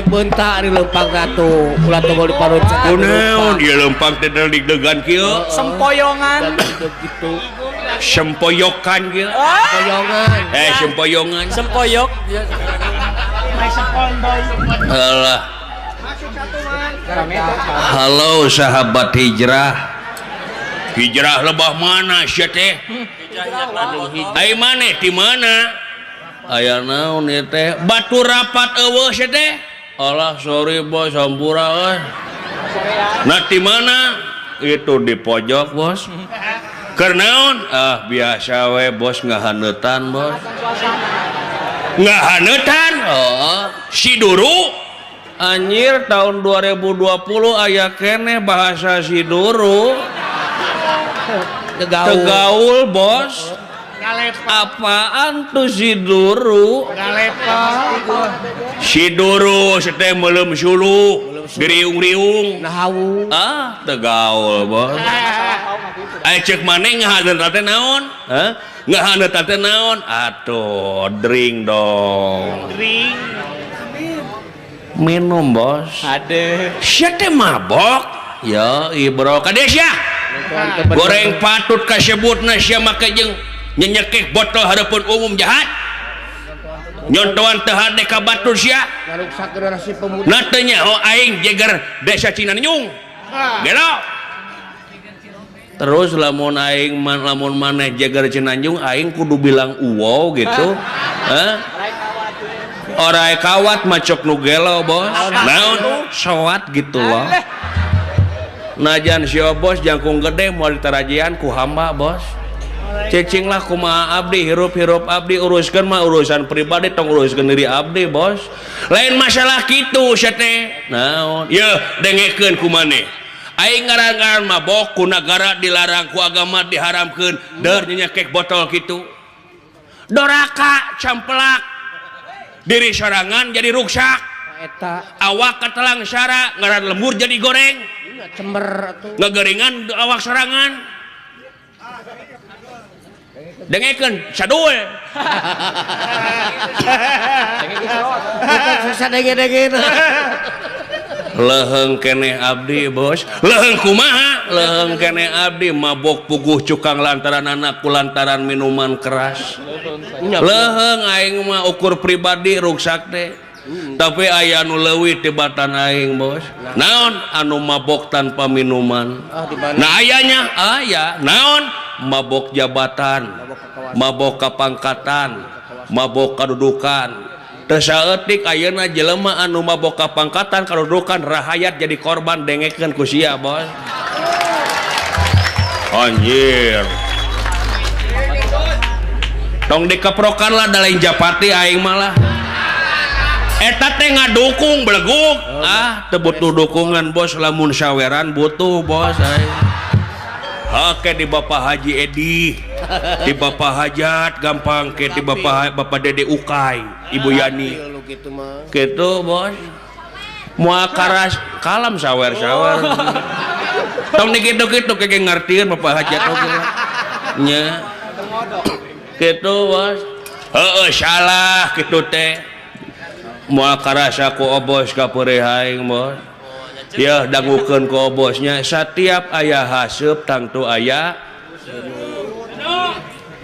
Goreng bentak di lempang ratu ulah tongol di paroncetan. Kunaon ieu lempang teh deg-degan kieu? Sempoyongan. Gitu. Sempoyokan kieu. Sempoyongan. Sempoyongan. Sempoyok. Alah. Halo sahabat hijrah. Hijrah lebah mana sia teh? Ai maneh di mana? Aya naon ieu teh? Batu rapat eueuh sia teh. Alah sorry bos, hampura euy. Nah di mana? Itu di pojok bos. Keur naon? Ah biasa we bos ngahaneutan bos. Ngahaneutan? Oh, si Duru. Anjir tahun 2020 aya keneh bahasa si Duru. Tegaul bos. Apaan tuh si Duru? Si Duru teh meuleum suluh, diriung-riung. Nahawu. Ah, tegaul bos. Aya ceuk maneh ngahaneut teh naon? Hah? Ngahaneut teh naon? Atuh, drink dong. Drink. Minum bos. Aduh. Sia teh mabok. Ya, ibro kades ya. Goreng patut kasebutna sia make jeung nyenyekek botol harapan umum jahat. Nyontoan teu hade ka batur sia. Ngaruksak generasi pemuda. Na teu nyaho aing jeger desa Cinanyung. Gelo. Terus lamun aing lamun maneh jeger Cinanjung aing kudu bilang uwow gitu. Hah? Orai kawat macok nu gelo bos. Naon? Soat gitu loh. Najan si bos jangkung gede moal ditarajian ku hamba bos. Cicing lah kumaha abdi hirup-hirup abdi uruskeun mah urusan pribadi tong uruskeun diri abdi bos. Lain masalah kitu sia teh. Naon? Yeuh dengekeun ku maneh. Aing ngaran-ngaran mabok ku nagara dilarang ku agama diharamkeun deur nyekek botol kitu. Doraka campelak. Diri sorangan jadi ruksak. Eta awak katelang sara ngaran lembur jadi goreng. Cember atuh. Ngegeringan awak sorangan. Dengekeun sadul. Susah denge-dengeun. Leuheung keneh abdi bos. Leuheung kumaha? Leuheung keneh abdi mabok puguh cukang lantaran anak ku lantaran minuman keras. Leuheung aing mah ukur pribadi ruksak teh. Tapi aya anu leuwih tibatan aing bos. Naon anu mabok tanpa minuman? Nah ayanya aya naon? Mabok jabatan, mabok kapangkatan, mabok kadudukan. Teu saeutik ayeuna jelema anu mabok kapangkatan kadudukan rahayat jadi korban dengekeun ku sia bos. Anjir. Tong dikeprokan lah da lain japati aing malah. Eta teh ngadukung beleguk. Ah, teu butuh dukungan bos lamun saweran butuh bos aing. Oke di Bapak Haji Edi, di Bapak Hajat gampang ke di Bapak Dede Ukay, Ibu Yani. Gitu bos. Moal karas kalam sawer-sawer. Tong dikitu-kitu kege ngartieun Bapak Hajat oge. Nya. Gitu bos. Heeh salah kitu teh. Moal karasa ku obos ka peurih aing bos. Ya dangukeun ku obosnya setiap aya haseup tangtu aya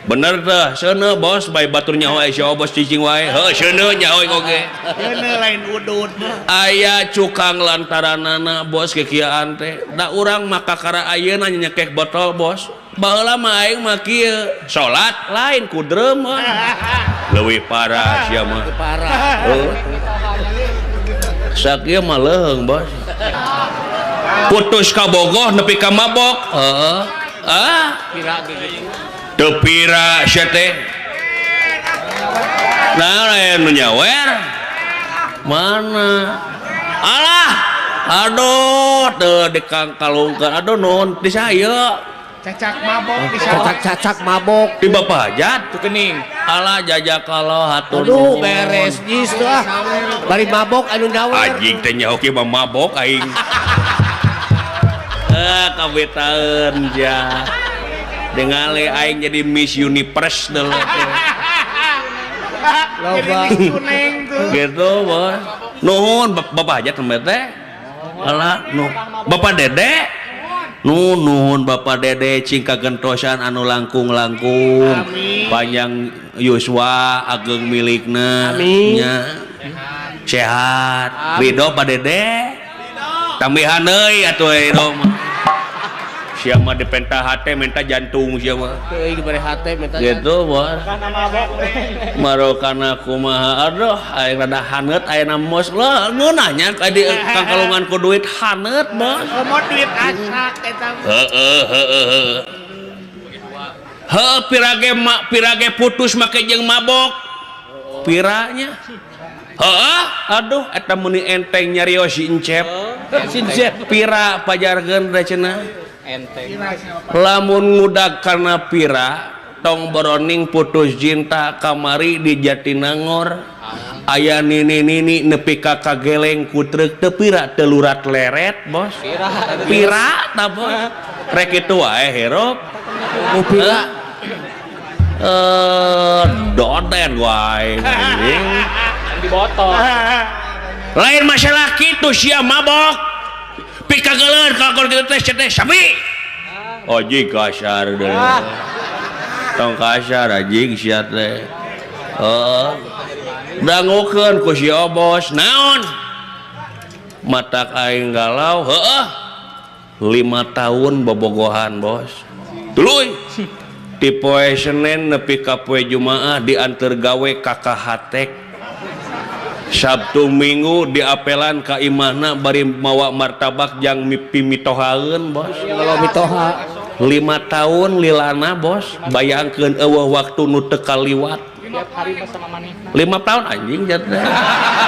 bener teh seuneu bos bae batur nyaho aya si obos cicing wae heuh seuneu nyaho oge seuneu lain udud aya cukang lantaranana bos kikiaan teh da urang mah kakara ayeuna nyekek botol bos baheula mah aing mah kieu salat lain ku drum leuwih parah sia mah parah heuh sakieu mah leuheung bos. Putus ka bogoh nepi ka mabok. Heeh. Ah, teu pira sia teh. Nah, aya nu nyawer. Mana? Alah. Aduh, teu dikangkalungkeun. Aduh nuhun di saya. Cacak mabok di cacak-cacak mabok di Bapak Hajat tuh kening. Alah jajak kalau hatur. Aduh beres jis tuh ah. Bari mabok anu nyawer. Anjing teh nyaho kieu mah mabok aing. Kabetaeun ja. Dengale aing jadi Miss Universe deuleu teh. Loba. Gitu bos. Nuhun Bapak Hajat tembe teh. Alah nu Bapak Dede. Nu nuhun Bapak Dede cing kagentosan anu langkung-langkung. Panjang yuswa ageng milikna. Amin. Nya. Sehat. Ridho Pak Dede. Tambihan deui atuh ridho mah. Sia mah dipenta hate minta jantung sia mah. Euy dibere hate minta gitu bos. Marokana kumaha aduh aing rada haneut ayeuna mos lah ngeunah nya di kangkalungan ku duit haneut bos. Komo duit asak eta. Heeh heeh. Heuh pirage pirage putus make jeung mabok. Piranya. Heeh aduh eta meuni enteng nyarios si Encep. Si Encep pira pajarkeun teh cenah. Lamun ngudag karena pira tong boroning putus cinta kamari di Jatinangor aya nini-nini nepi ka kageleng ku truk teu pira teu lurat leret bos pira ta bos rek kitu wae hirup ku pira doden wae anjing dibotol lain masalah kitu sia mabok pikageuleun ka kitu teh teh sapi anjing kasar deh tong kasar anjing sia teh heeh dangukeun ku si Obos naon matak aing galau heeh 5 tahun bobogohan bos tuluy ti poe Senin nepi ka poe Jumaah dianteur gawe ka Kahatek Sabtu Minggu diapelan ka imahna bari mawa martabak jang mipimitohaeun bos. Kalau mitoha 5 tahun lilana bos, bayangkeun eueuh waktu nu teu kaliwat. Tiap hari sama manehna. 5 tahun anjing jat teh.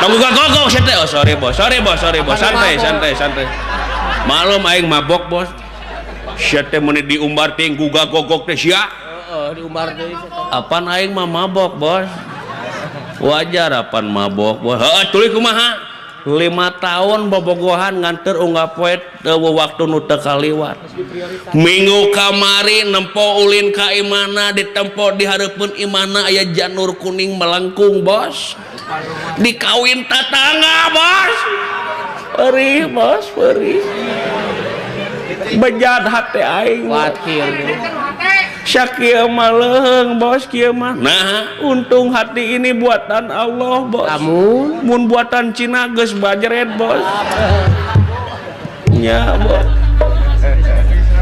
Tong gogok sia teh. Oh sorry bos, sorry bos, sorry bos. Santai, santai, santai. Malum aing mabok bos. Sia teh meuni diumbar ting guga gogok teh sia. Heeh, diumbar deui. Apan aing mah mabok bos. Wajar apan mabok bos. Heeh tuluy kumaha 5 tahun bobogohan nganter unggal poe eueuh waktu nu teu kaliwat. Minggu kamari nempo ulin ka imana ditempo di hareupeun imana aya janur kuning melengkung bos. Dikawin tatangga bos. Perih bos, perih. Bejat hate aing. Kuatir. Sakieu mah leuheung bos kieu mah. Nah, untung hati ini buatan Allah bos. Kamu mun buatan Cina geus bajret bos. Nya bos.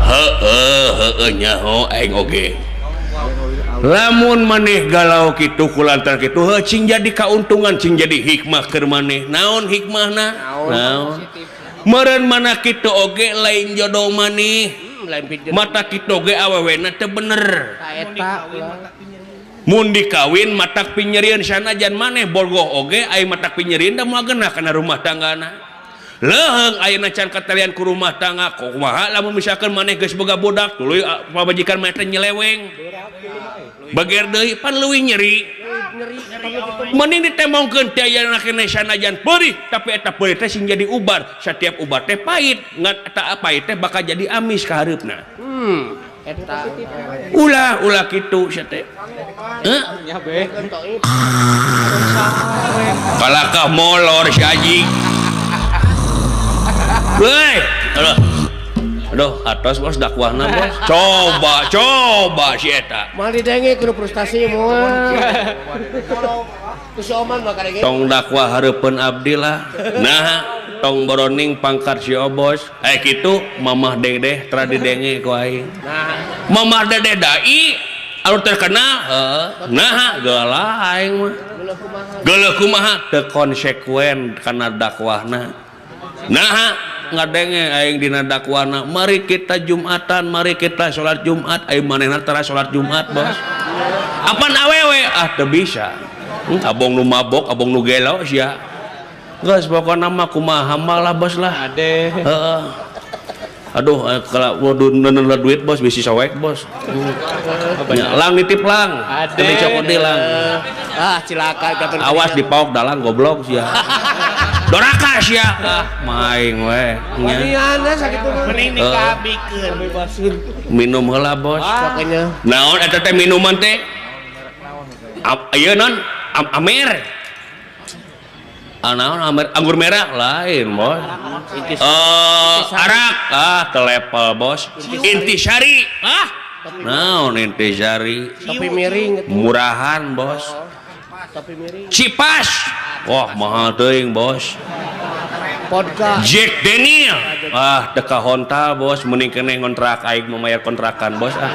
Heeh heeh nyaho aing oge. Lamun maneh galau kitu kulantaran kitu heuh cing jadi kauntungan cing jadi hikmah keur maneh. Naon hikmahna? Naon? Meureun mana kitu oge lain jodoh maneh. Mata kitu ge awewena teu bener. Mun dikawin matak pinyerieun sanajan maneh bogoh oge ai matak pinyerieun da moal genah kana rumah tanggana. Leuheung ayeuna can katalian ku rumah tangga kumaha lamun misalkan maneh geus boga budak tuluy pamajikan maneh teh nyeleweng. Bager deui pan leuwih nyeri. Mending ditembongkeun ti ayeuna keneh sanajan peurih tapi eta peurih teh sing jadi ubar. Satiap ubar teh pahit, ngan eta pahit teh bakal jadi amis ka hareupna. Eta. Ulah ulah kitu sia teh. Heuh? Kalakah molor si anjing. Heuy, aduh. Aduh, atas bos dakwahna bos. Coba, coba si eta. Moal didenge kudu frustasi moal. Ku si Oman mah kadenge. Tong dakwah hareupeun abdi lah. Nah, tong boroning pangkat si Obos. Kitu mamah dedeh tara didenge ku aing. Nah, mamah dedeh dai anu terkenal, heeh. Nah, gelah aing mah. Geuleuh kumaha teu konsekuen kana dakwahna. Nah, ngadenge aing dina dakwana mari kita Jumatan, mari kita salat Jumat, aing manehna tara salat Jumat, bos. Apan awewe? Ah teu bisa. Abong nu mabok, abong nu gelo sia. Geus pokona mah kumaha mah lah bos lah. Ade. Heeh. Aduh, kalau waduh neuneuh duit bos bisi soek bos. Ya, lang nitip lang. Ade. Teu dicokot deui lang. Ah cilaka dapat. Awas dipaok dalang goblok sia. Doraka sia. Ah, maing we. Waniana sakitu mah. Mending dikabikeun. Minum heula bos. Makanya. Naon eta teh minuman teh? Ieu non Amer. Ah, naon anggur merah lain bos. Arak ah telepel bos. Intisari ah naon intisari topi miring murahan bos. Topi miring Cipas wah mahal teuing bos. Vodka Jack Daniel ah teu kahontal bos mending keneh ngontrak aing memayar kontrakan bos ah.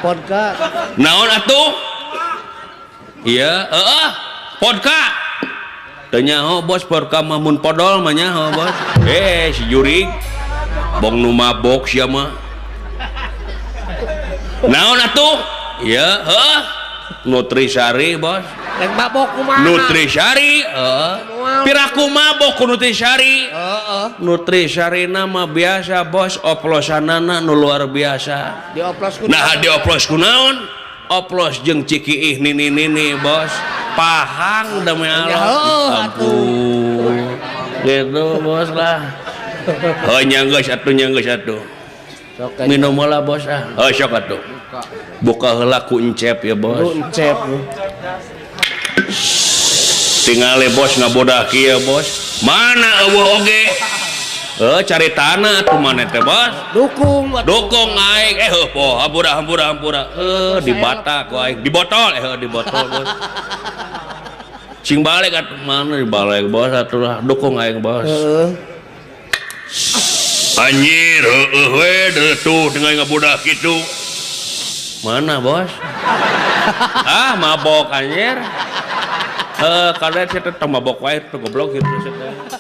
Vodka naon atuh iya heeh vodka teu nyaho bos vodka mah mun podol mah nyaho bos. Si jurig bong nu mabok sia mah. Naon atuh iya heeh Nutrisari bos. Rek mabok kumaha? Nutrisari heeh. Piraku mabok ku Nutrisari. Heeh. Nutrisarina mah biasa bos, oplosanana nu luar biasa. Dioplos ku. Nah dioplos ku naon? Oplos jeung cikiih nini-nini bos. Pahang demi Allah. Ampun. Gitu bos lah. Oh nya geus atuh nya geus atuh. Minum heula bos ah. Oh sok atuh. Buka heula ku encep ya bos. Ku encep. Tingale bos ngabodah kieu bos. Mana eueuh oge? Cari tanah atuh maneh teh bos. Dukung atuh. Dukung aing heuh poh hampura hampura hampura. Dibata ku aing. Dibotol dibotol bos. Cing balik atuh mana dibalik bos atuh lah dukung aing bos. Heeh. Anjir heueuh we tuh dengan ngabodah kitu. Mana bos? Ah mabok anjir. Kada sia teh mabok wae teh goblok kitu sia teh.